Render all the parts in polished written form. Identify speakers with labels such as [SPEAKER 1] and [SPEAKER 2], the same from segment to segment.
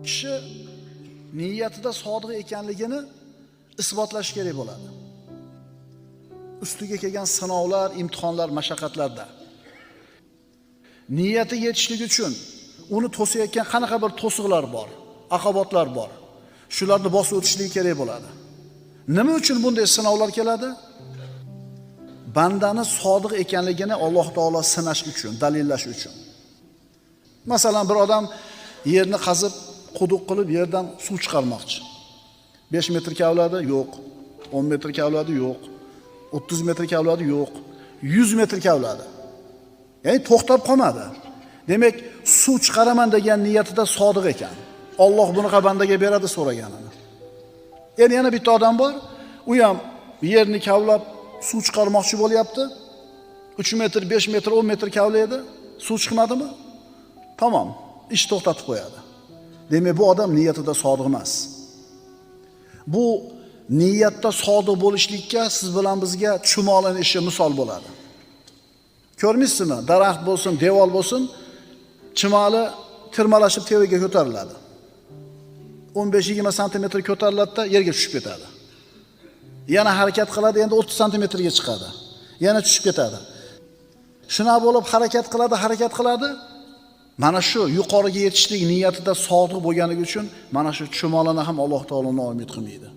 [SPEAKER 1] Kishi niyatida sodiq ekanligini isbotlash kerak bo'ladi. Ustiga kelgan sinovlar, imtihonlar, mashaqqatlarda niyati yetishlik uchun uni to'sayotgan qanaqa bir to'siqlar bor, aqobatlar bor. Shularni bosib o'tishligi kerak bo'ladi. Nima uchun bunday sinovlar keladi? Bandani sodiq ekanligini Alloh taolo sinash uchun, dalillash uchun. Masalan, bir odam yerni qazib, quduq qilib yerdan suv chiqarmoqchi. 5 metr kavladi, yo'q. 10 metr kavladi, yo'q. 30 metr kavladi, yo'q. 100 metr kavladi. Ya'ni to'xtab qolmadi. Demak, suv chiqaraman degan niyatida sodiq ekan. Alloh bunaqa bandaga beradi so'raganini. Endi yana bitta odam bor, u ham yerni kavlab suv chiqarmoqchi bo'lyapti. 3 metr, 5 metr, 10 metr kavlaydi. Suv chiqmadimi? Tamom, ish to'xtatib qo'yadi. Demak, bu odam niyatida sodiq emas. Bu niyatda sodiq bo'lishlikka siz bilan bizga chumolin ishi misol bo'ladi. Ko'rmaysizmi? Daraxt bo'lsin, devor bo'lsin, chumoli tirmalashib tevaga ko'tariladi. 15-20 santimetr ko'tariladi-da yerga tushib ketadi. Yana harakat qiladi, endi 30 santimetrga chiqadi. Yana tushib ketadi. Shuna bo'lib harakat qiladi, harakat qiladi. Mana shu yuqoriga yetishlik niyatida sodiq bo'lganligi uchun mana shu chumolini ham Alloh taolo noumid qilmaydi.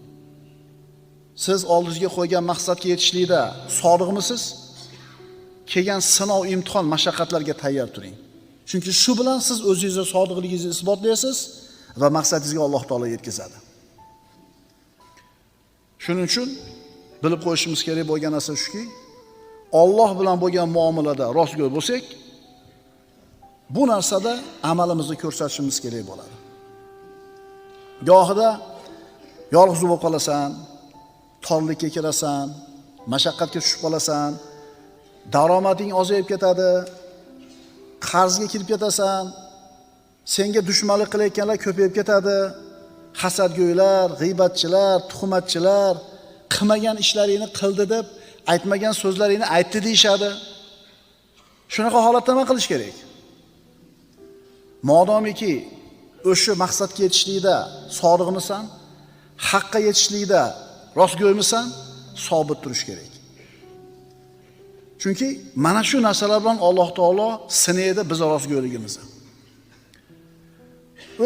[SPEAKER 1] Siz oldingizga qo'ygan maqsadga yetishlikda sodiqmisiz? Kelgan sinov, imtihon, mashaqqatlarga tayyor turing. Chunki shu bilan siz o'zingizni sodiqligingizni isbotlaysiz va maqsadingizga Alloh taolo yetkazadi. Shuning uchun bilib qo'yishimiz kerak bo'lgan narsa shuki, Alloh bilan bo'lgan muomalada rostgo'y bo'lsak, bu narsada amalimizni ko'rsatishimiz kerak bo'ladi. Gohida yolg'iz bo'lib qolasan, torlikka kirasan, mashaqqatga tushib qolasan, daromading ozayib ketadi, qarzga kirib ketasan, senga dushmanlik qilayotganlar ko'payib ketadi, hasadgo'ylar, g'iybatchilar, tuhmatchilar qilmagan ishlaringni qildi deb, aytmagan so'zlaringni aytdi deyishadi. Shunaqa holatda nima qilish kerak? Modomiki o'sha maqsadga yetishlikda sodiqmisan, haqqa yetishlikda rostgo'ymisan, sobit turish kerak. Chunki mana shu narsalar bilan Alloh taolo sinaydi biz rostgo'yligimizni.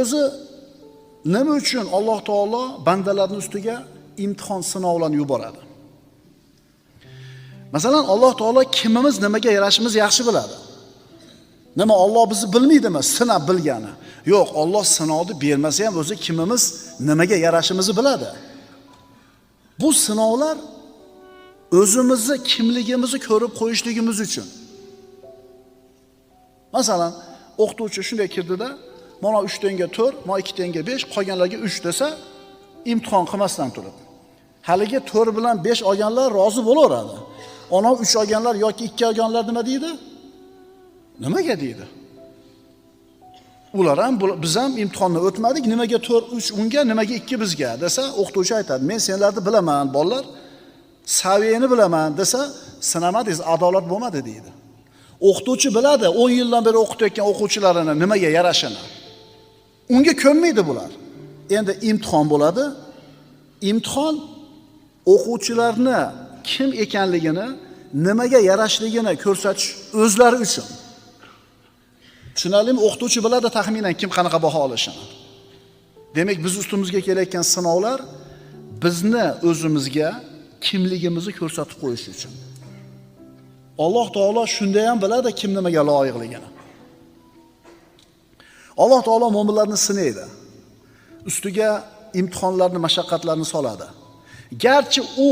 [SPEAKER 1] O'zi nima uchun Alloh taolo bandalarning ustiga imtihon sinovlarni yuboradi? Masalan, Alloh taolo kimimiz nimaga yarashimiz yaxshi biladi. Nima, Alloh bizni bilmaydimi? Sinab bilgani. Yo'q, Alloh sinovni bermasa ham o'zi kimimiz nimaga yarashimizni biladi. Bu sinovlar o'zimizni kimligimizni ko'rib qo'yishligimiz uchun. Masalan, o'qituvchi shunday kirdida, mana 3 tenga 4, mana 2 tenga 5, qolganlarga 3 desa, imtihon qilmasdan turib. Haligi 4 bilan 5 olganlar rozi bo'laveradi. Ana 3 olganlar yoki 2 olganlar nima deydi? Nimaga deydi? Ular ham biz ham imtihonni o'tmadik, nimaga 4 3 unga, nimaga 2 bizga desa, o'qituvchi aytadi, men senlarni bilaman, bolalar, saviyani bilaman desa, sinamadingiz, adolat bo'lmadi deydi. O'qituvchi biladi 10 yildan beri o'qitayotgan o'quvchilarini nimaga yarashini. Unga ko'nmaydi bular. Endi imtihon bo'ladi. Imtihon o'quvchilarni kim ekanligini, nimaga yarashligini ko'rsatish o'zlari uchun. Tushunarlimi? O'qituvchi biladi taxminan kim qanaqa baho olishini. Demak, biz ustimizga kelayotgan sinovlar bizni o'zimizga kimligimizni ko'rsatib qo'yish uchun. Alloh taolo shunda ham biladi kim nimaga loyiqligini. Alloh taolo mo'minlarni sinaydi. Ustiga imtihonlarni, mashaqqatlarni soladi. Garchi u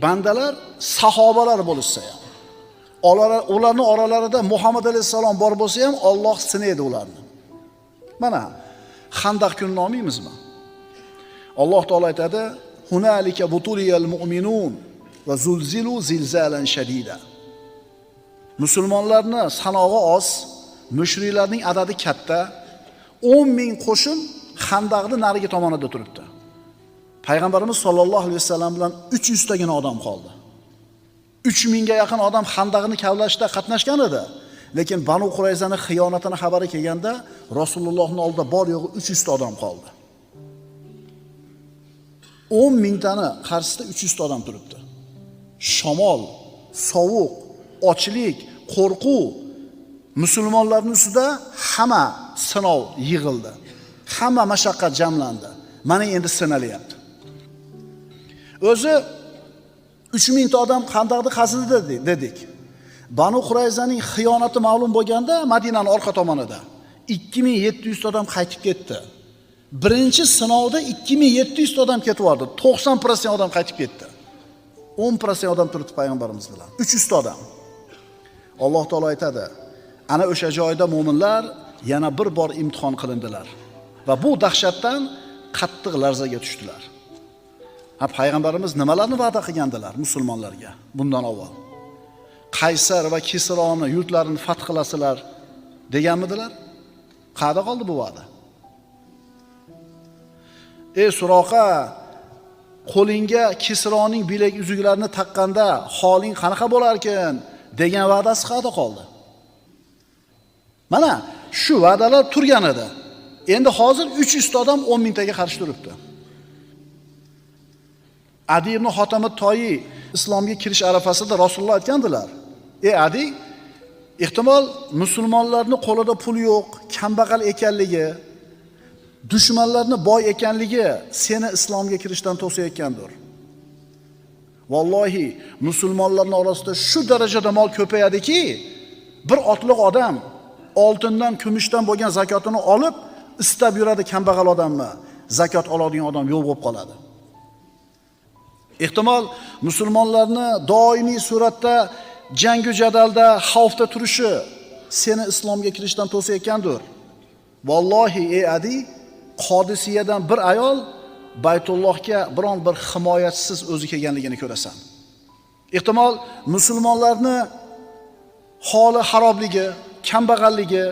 [SPEAKER 1] bandalar sahobalar bo'lishsa ham, ularning oralarida Muhammad alayhisalom bor bo'lsa ham Alloh sinaydi ularni. Mana Xandaq kunini olmaymizmi? Alloh taolo aytadi: "Hunalika butuliyal mu'minun va zulzilu zilzalan shadida." Musulmonlarni sanog'i oz, mushriklarning adadi katta. 10 ming qo'shin Xandaqning narigi tomonida turibdi. Payg'ambarimiz sollallohu alayhi vasallam bilan 300 tagina odam qoldi. 3000 ga yaqin odam Xandaqni kavlashda qatnashgan edi. Lekin Banu Qurayzaning xiyonatini xabari kelganda Rasulullohning oldida bor yo'g'i 300 ta odam qoldi. 10 mingtani qarshisida 300 ta odam turibdi. Shamol, sovuq, ochlik, qo'rquv musulmonlarning ustida hamma sinov yig'ildi. Hamma mashaqqat jamlandi. Mana endi sinalyapti. O'zi 3000 ta odam Xandaqni qazidi dedik. Banu Qurayzaning xiyonati ma'lum bo'lganda Madinaning orqa tomonida 2700 ta odam qaytib ketdi. Birinchi sinovda 2700 ta odam ketib yubordi. 90% odam qaytib ketdi. 10% odam turibdi payg'ambarimiz bilan. 300 ta odam. Alloh taolo aytadi, ana o'sha joyda mu'minlar yana bir bor imtihon qilindilar va bu dahshatdan qattiq larzaga tushdilar. Ha, payg'ambarimiz nimalarni va'da qilgandilar musulmonlarga bundan avval? Qaysar va Kisroni yurtlarini fath qilasizlar deganmidilar? Qayerda qoldi bu va'da? Ey Suroqa, qo'lingga Kisroning bilak uzuklarini taqqanda holing qanaqa bo'larkan degan va'dasi qayerda qoldi? Mana shu va'dalar turgan edi. Endi hozir 300 ta odam 10 mingtaga qarshi turibdi. Adi ibn Hotam at-Toyi islomga kirish arafasida Rasululloh aytgandilar: "Ey Adi, ehtimol musulmonlarning qo'lida pul yo'q, kambag'al ekanligi, dushmanlarning boy ekanligi seni islomga kirishdan to'sayotgandir. Vallohi, musulmonlarning orasida shu darajada mol ko'payadiki, bir otliq odam oltindan, kumushdan bo'lgan zakotini olib, istab yuradi kambag'al odamni. Zakot oladigan odam yo'q bo'lib qoladi." Ehtimol musulmonlarni doimiy suratda jangu jadalda, xavfda turishi seni islomga kirishdan to'sayotgandir. Vallohi, ey Adi, Qodisiyadan bir ayol Baytullohga biron bir himoyachisiz o'zi kelganligini ko'rasan. Ehtimol musulmonlarni holi xarobligi, kambag'alligi,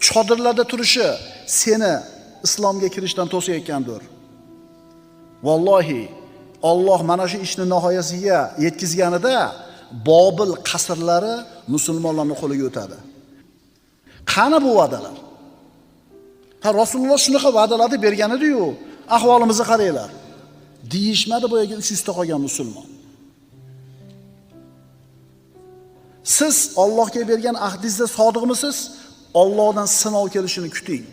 [SPEAKER 1] chodirlarda turishi seni islomga kirishdan to'sayotgandir. Vallohi, Alloh mana shu ishni nihoyasiga yetkazganida Bobil qasrlari musulmonlarning qo'liga o'tadi. Qani bu va'dalar? Ha, Rasululloh shunaqa va'dalarni bergan edi-yu, ahvolimizni qaranglar. Deyishmadi bu yerga 300 ta qolgan musulmon. Siz Allohga bergan ahdingizda sodiqmisiz? Allohdan sinov kelishini kuting.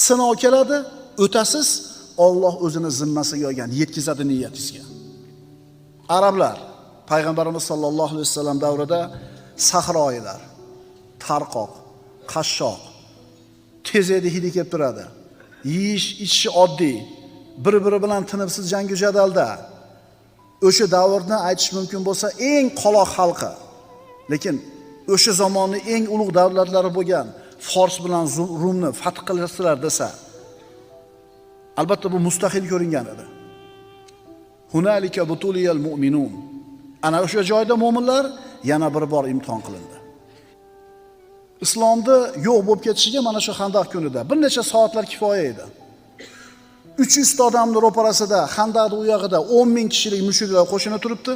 [SPEAKER 1] Sinov keladi, o'tasiz, Alloh o'zini zimmasiga olgan, yetkazadi niyatingizga. Arablar payg'ambarimiz sollallohu alayhi vasallam davrida sahroilar, tarqoq, qashshoq, tezakni hidi kelib turadi. Yeyish, ichishi oddiy, bir-biri bilan tinimsiz jangu jadalda. O'sha davrni aytish mumkin bo'lsa eng qoloq xalqi. Lekin o'sha zamonning eng ulug' davlatlari bo'lgan Fors bilan Rumni fath qilasizlar desa, albatta bu mustahil ko'ringan edi. Hunalika butuliyal mu'minun. Ana o'sha joyda mu'minlar yana bir bor imtihon qilindi. Islomda yo'q bo'lib ketishiga mana shu Xandaq kunida bir necha soatlar kifoya edi. 300 ta odamning ro'parasida, Xandaqning u yog'ida 10 ming kishilik mushriklar qo'shini turibdi.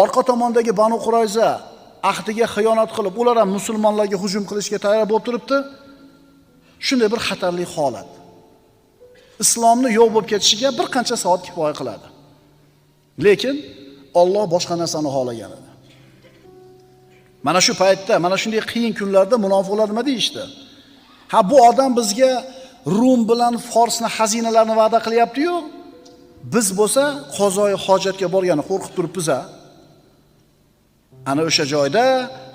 [SPEAKER 1] Orqa tomondagi Banu Qurayza ahdiga xiyonat qilib, ular ham musulmonlarga hujum qilishga tayyor bo'lib turibdi. Shunday bir xatarli holat. Islomni yo'q bo'lib ketishiga bir qancha soat kifoya qiladi. Lekin Alloh boshqa narsani xohlagan edi. Mana shu paytda, mana shunday qiyin kunlarda munofiqlar nima deyishdi? Ha, bu odam bizga Rum bilan Forsni xazinalarini va'da qilyapti-yu, biz bo'lsa qozoi hojatga borgani qo'rqib turibmiz-a. Ana o'sha joyda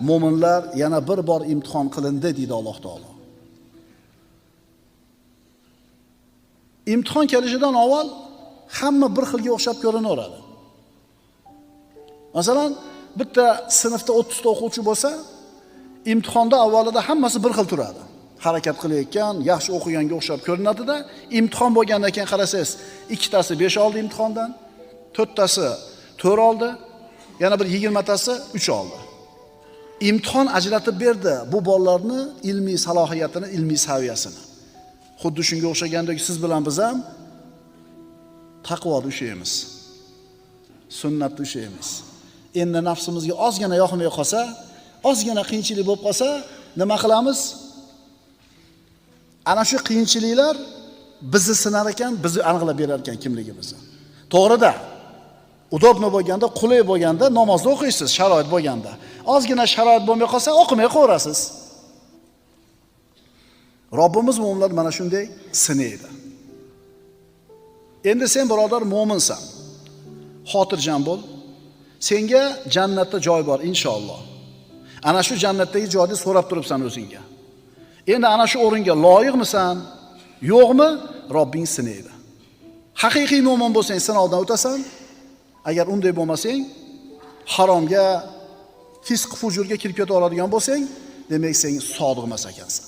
[SPEAKER 1] mo'minlar yana bir bor imtihon qilindi deydi Alloh taolo. Imtihon kelishidan avval hamma bir xilga o'xshab ko'rinaveradi. Masalan, bitta sinfda 30 ta o'quvchi bo'lsa, imtihonda avvalida hammasi bir xil turadi. Harakat qilayotgan, yaxshi o'qiganga o'xshab ko'rinadi-da, imtihon bo'lgandan keyin qarasangiz, ikkitasi 5 oldi imtihondan, to'rttasi 4 oldi, yana bir 20 tasi 3 oldi. Imtihon ajratib berdi bu bolalarni ilmiy salohiyatini, ilmiy saviyasini. Xuddi shunga o'xshagandek siz bilan biz ham taqvoda ushlaymiz. Sunnatda ushlaymiz. Endi nafsimizga ozgina yoqmay qolsa, Ozgina qiyinchilik bo'lib qolsa, nima qilamiz? Ana shu qiyinchiliklar bizni sinar ekan, bizni aniqlab berar ekan kimligimizni. To'g'rida. Udobno bo'lganda, qulay bo'lganda namozni o'qiysiz, sharoit bo'lganda. Ozgina sharoit bo'lmay qolsa, o'qimay qo'yasiz. Robbimiz mo'minlar mana shunday sinaydi. Endi sen birodar mo'minsan. Xotirjam bo'l. Senga jannatda joy bor inshaalloh. Ana shu jannatdagi joyni so'rab turibsan o'zingga. Endi ana shu o'ringa loyiqmisan, yo'qmi? Robbing sinaydi. Haqiqiy mo'min bo'lsang sinovdan o'tasan. Agar unday bo'lmasang, haromga, fisq fujurga kirib keta oladigan bo'lsang, demak sen sodiq emas ekansan.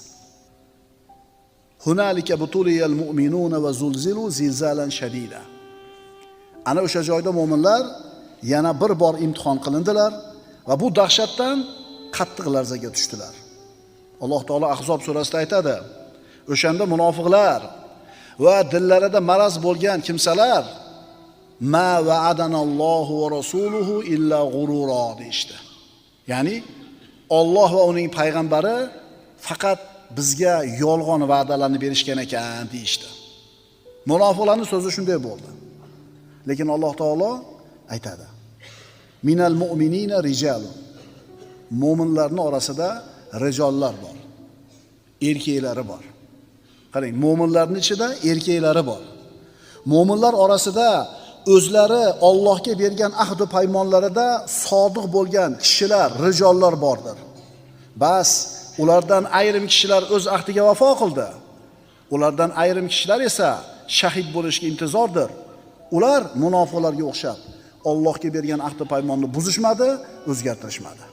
[SPEAKER 1] Hunalika butuliyal mu'minuna va zulzilu zilzalan shadida. Ana o'sha joyda mo'minlar yana bir bor imtihon qilindilar va bu dahshatdan qattiq larzaga tushdilar. Alloh taolo Ahzob surasida aytadi: o'shanda munofiqlar va dillarida maraz bo'lgan kimsalar ma va'adanallohu va rasuluhu illa g'urura deyishdi. Ya'ni Alloh va uning payg'ambari faqat bizga yolg'on va'dalarni berishgan ekan deyishdi. Munofiqlarning so'zi shunday bo'ldi. Lekin Alloh taolo aytadi: Minal mu'minina rijalun. Mo'minlarning orasida rijollar bor. Erkaklari bor. Qarang, mo'minlarning ichida erkaklari bor. Mo'minlar orasida o'zlari Allohga bergan ahd va paymonlarida sodiq bo'lgan kishilar, rijollar bordir. Bas, ulardan ayrim kishilar o'z ahdiga vafo qildi. Ulardan ayrim kishilar esa shahid bo'lishga intizordir. Ular munofiqlarga o'xshab Allohga bergan ahd va paymonni buzishmadi, o'zgartirishmadi.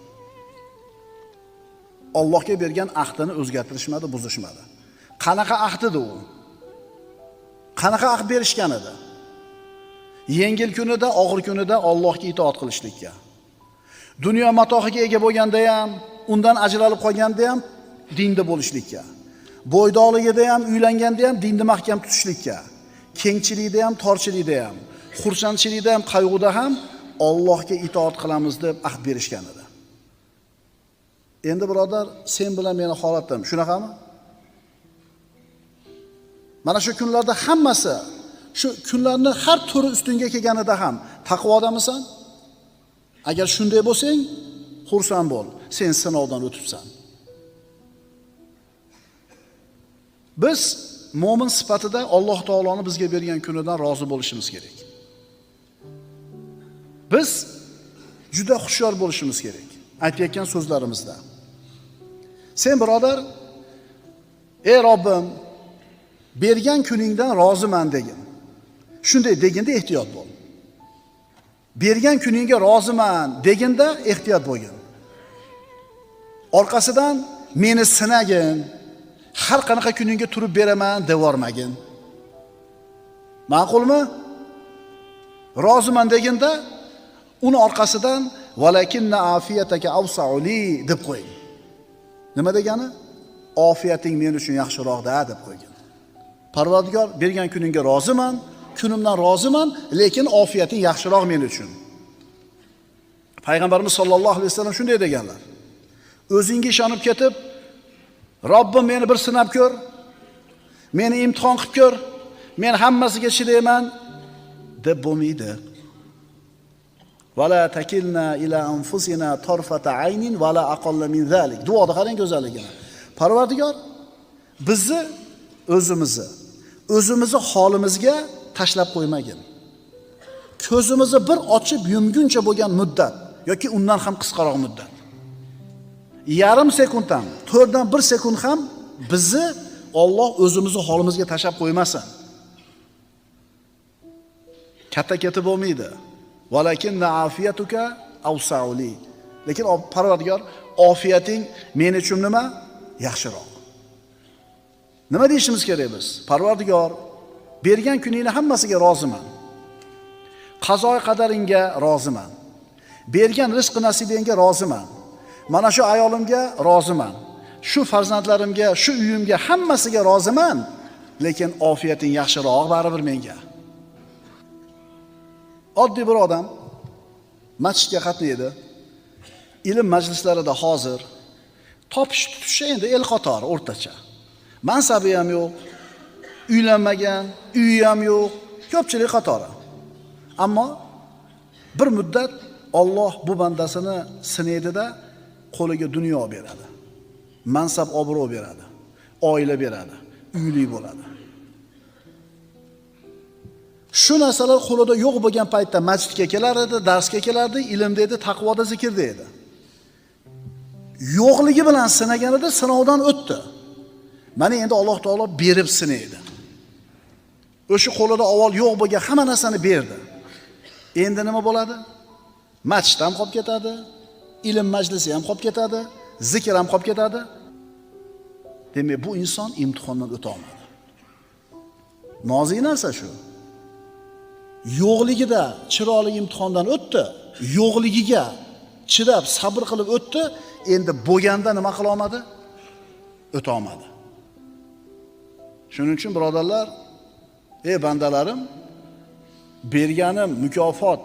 [SPEAKER 1] Allohga bergan ahdini o'zgartirishmadi, buzishmadi. Qanaqa ahd edi u? Qanaqa ahd berishgan edi? Yengil kunida, og'ir kunida Allohga itoat qilishlikka. Dunyo matohiga ega bo'lganda ham, undan ajralib qolganda ham dinda bo'lishlikka. Bo'ydoqligida ham, uylanganda ham dinni mahkam tutishlikka. Kengchilikda ham, torchilikda ham, xursandchilikda ham, qayg'uda ham Allohga itoat qilamiz deb ahd berishgan edi. Endi birodar, sen bilan meni holatim shunaqami? Mana shu kunlarda hammasi, shu kunlarni har turi ustunga kelganida ham taqvodamisan? Agar shunday bo'lsang, xursand bo'l, sen sinovdan o'tibsan. Biz mo'min sifatida Alloh taoloni bizga bergan kunidan rozi bo'lishimiz kerak. Biz juda hushyor bo'lishimiz kerak aytayotgan so'zlarimizda. Sen birodar, ey Robbim, bergan kuningdan roziman degin. Shunday deginda ehtiyot bo'l. Bergan kuningga roziman deginda ehtiyot bo'lgin. Orqasidan meni sinagin, har qanaqa kuningga turib beraman devormagin. Ma'qulmi? Roziman deginda uni orqasidan valakinna afiyataka awsa'u li deb qo'ying. Nima degani? Ofiyating men uchun yaxshiroq-da deb qo'ygin. Parvardigor, bergan kuningga roziman, kunimdan roziman, lekin ofiyating yaxshiroq men uchun. Payg'ambarimiz sollallohu alayhi vasallam shunday deganlar. O'zingga ishonib ketib, Robbim meni bir sinab ko'r, meni imtihon qilib ko'r, men hammasiga chidayman deb bo'lmaydi. Vala takilna ila anfusina tarfata aynin vala aqalla min zalik. Duoda qarang go'zalligini. Parvardigor, bizni o'zimizni holimizga tashlab qo'ymagin. Ko'zimizni bir ochib yumguncha bo'lgan muddat yoki undan ham qisqaroq muddat. Yarim sekund ham, 1/4 sekund ham bizni Alloh o'zimizni holimizga tashlab qo'ymasin. Katta ketib bo'lmaydi. Valakinna afiyatuka awsa'u li. Lekin Parvardigor, ofiyating men uchun nima? Yaxshiroq. Nima deyishimiz kerak biz? Parvardigor, bergan kuningni hammasiga roziman. Qazo qadaringga roziman. Bergan rizq nasibingga roziman. Mana shu ayolimga roziman. Shu farzandlarimga, shu uyimga hammasiga roziman. Lekin ofiyating yaxshiroq baribir menga. Oddiy bir odam masjidga qatnaydi. Ilm majlislarida hozir, topish tutishi endi el qatori o'rtacha. Mansabi ham yo'q, uylanmagan, uyi ham yo'q, ko'pchilik qatori. Ammo bir muddat Alloh bu bandasini sinaydida qo'liga dunyo beradi. Mansab obro' beradi, oila beradi, uyli bo'ladi. Shu narsalar qo'lida yo'q bo'lgan paytda masjidga kelar edi, darsga kelardi, ilmda edi, taqvoda, zikrda edi. Yo'qligi bilan sinaganida sinovdan o'tdi. Mana endi Alloh taolo berib sinaydi. O'sha qo'lida avval yo'q bo'lgan hamma narsani berdi. Endi nima bo'ladi? Masjid ham qolib ketadi, ilm majlisi ham qolib ketadi, zikr ham qolib ketadi. Demak, bu inson imtihondan o'ta olmadi. Nozik narsa shu. Yo'qligida chiroyli imtihondan o'tdi, yo'qligiga chidab, sabr qilib o'tdi, endi bo'lganda nima qila olmadi? O'ta olmadi. Shuning uchun birodarlar, ey bandalarim, berganim mukofot,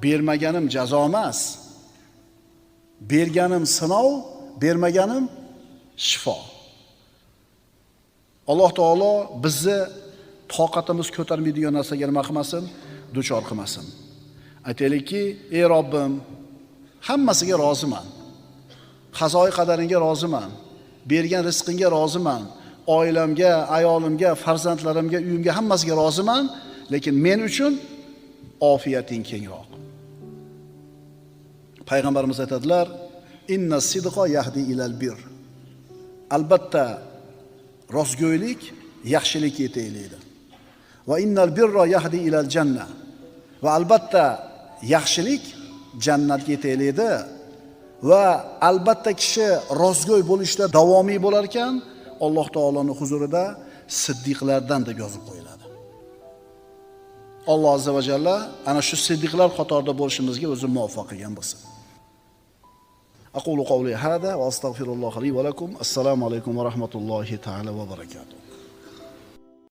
[SPEAKER 1] bermaganim jazo emas. Berganim sinov, bermaganim shifo. Alloh taolo bizni toqatimiz ko'tarmaydigan narsaga nima qilmasin, duchor qilmasin. Aytaylikki, ey Robbim, hammasiga roziman. Qazoi qadaringga roziman. Bergan rizqingga roziman. Oilamga, ayolimga, farzandlarimga, uyimga hammasiga roziman, lekin men uchun ofiyating kengroq. Payg'ambarimiz aytadilar: "Inna sidqa yahdi ilal bir." Albatta rostgo'ylik yaxshilikka yetaklaydi. Va innal birra yahdi ilal janna. Va albatta yaxshilik jannatga yetaklaydi. Va albatta kishi rostgo'y bo'lishda davomiy bo'lar ekan, Alloh taoloning huzurida siddiqlardan deb yozib qo'yiladi. Alloh azza va jalla ana shu siddiqlar qatorida bo'lishimizga o'zi muvaffaq qilgan bo'lsin. Aqulu qawli hada va astagfirulloh li va lakum. Assalomu alaykum va rahmatullohi taala va barakatuh.